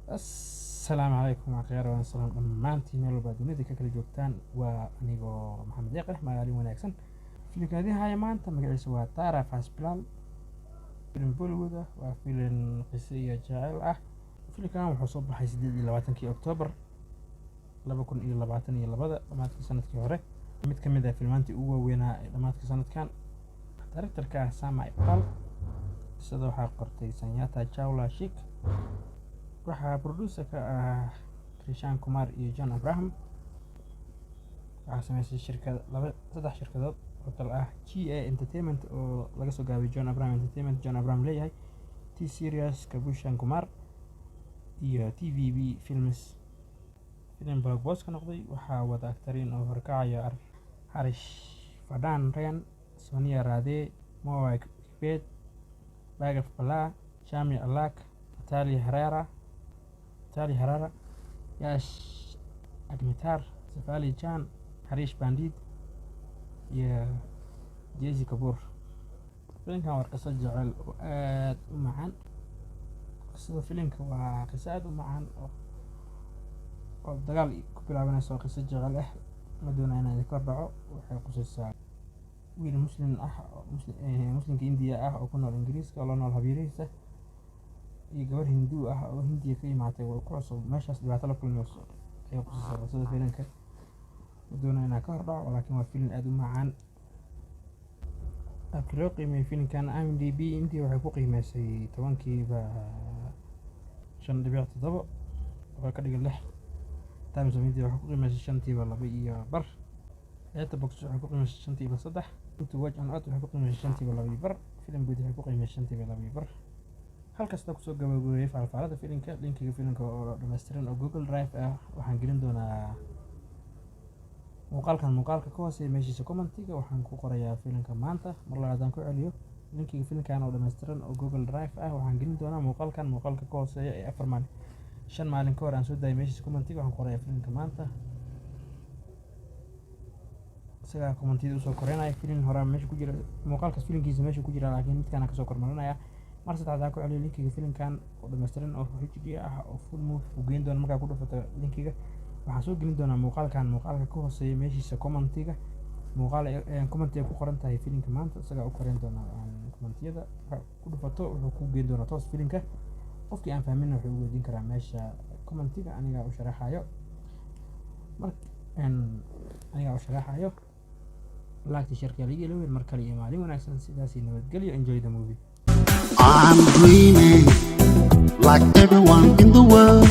Asalaamu calaykum akhyaar, waan salaam dhammaantiin meel walba dunida ka kala joogtaan. Waa anigoo Maxamed Deeq ah. Maalin wanaagsan. Filimka idin haya maanta magaciisa waa Tara First Plan, filim Bollywood ah. Waa filim qiso iyo jaceyl ah. Filimkan wuxuu soo baxay 28-kii Oktoobar 2022-da, dhammaadkii sanadkii hore. Mid ka mid ah filmaantii ugu waaweynaa ee dhammaadka sanadkan. Directorka ah Sama Iqbal. Qisada waxaa qortay Sanyata Chawla Sheikh. Waxaa producer ka ah Krishan Kumar iyo John Abraham. Waxaa sameysay shirkad laba, saddex shirkadood oo kale ah GA Entertainment, oo laga soo gaabay John Abraham Entertainment, John Abraham leeyahay, T Series Kabushan Kumar iyo TVB Films. Filim blockbuster ka noqday. Waxaa wada actoriin oo horkacaya Harish Vardhan Ryan, Sonia Radhe, Moa Kibet, Bhargav Bala, Shami Alak, Natalia Herrera, Yash Agnitar, Safali Chan, Harish Pandit iyo Jesse Kapoor. Filimkan waa qiso jecel oo aad u macaan. Qisada filimka waa qiso aad u macaan oo dagaal ku bilaabanayso, oo qiso jecel ah. Ma doonayo inaan idinka hor dhaco. Waxay qusaysaa wiil Muslim ah oo Muslimka India ah oo ku nool Ingiriiska, oo la nool habiirihiisa, iyo gabar Hinduu ah oo Hindiya ka imaatay oo ku cusub meeshaas, dhibaato la kulmayso ayay qusaysaa qisada filimka. Ma doonayo inaan ka hor dhaco, laakiin waa filim aad u macaan. Qaabkii loo qiimeeyay filimkan, IMDb India waxay ku qiimeysay 10-kiiba 5.7, oo ka dhigan 6. Times of India waxay ku qiimeysay 5-tiiba 2.5. Letterboxd waxay ku qiimeysay 5-tiiba 3. To Watch on Earth waxay ku qiimeysay 5-tiiba 2.5. Film Guud waxay ku qiimeysay 5-tiiba 2.5. Halkasta kusoo gabagabeeyay faahfaahinta filimka. Linkiga filimka oo dhammaystiran oo Google Drive ah waxaan gelin doonaa muuqaalkan muuqaalka ka hooseeya meeshiisa commentiga. Waxaan ku qorayaa filimka maanta. Mar labaad aan ku celiyo, linkiga filimkan oo dhammaystiran oo Google Drive ah waxaan gelin doonaa muuqaalkan muuqaalka ka hooseeya ee 4 maalin, 5 maalin ka hor aan soo daayay. Meeshiisa commentiga waxaan ku qorayaa filimka maanta. Isagaa commentiyada usoo koreynaya. Filin horaa meesha ku jira, muuqaalkaas filimkiisa meesha ku jira, laakiin midkaan kasoo kormarinaya. Mar saddexaad aan ku celiyo, linkiga filimkan oo dhammaystiran oo HD ah oo full movie ku geyn doona markaa ku dhufato linkiga, waxaan soo gelin doonaa muuqaalkan muuqaalka ka hooseeya meeshiisa commentiga. Muuqaal commentiga ku qoran tahay filimka maanta, isagaa u koreyn doonaa commentiyada. Markaa ku dhufato, wuxuu ku geyn doonaa toos filimka. Qofkii aan fahmin wuxuu weydiin karaa meesha commentiga, anigaa u sharaxayo. Mar anigaa u sharaxayo. Like-ta, share-ka liga ilowin. Mar kale iyo maalin wanaagsan. Sidaasi nabadgelyo. Enjoy the movie. I'm dreaming like everyone in the world.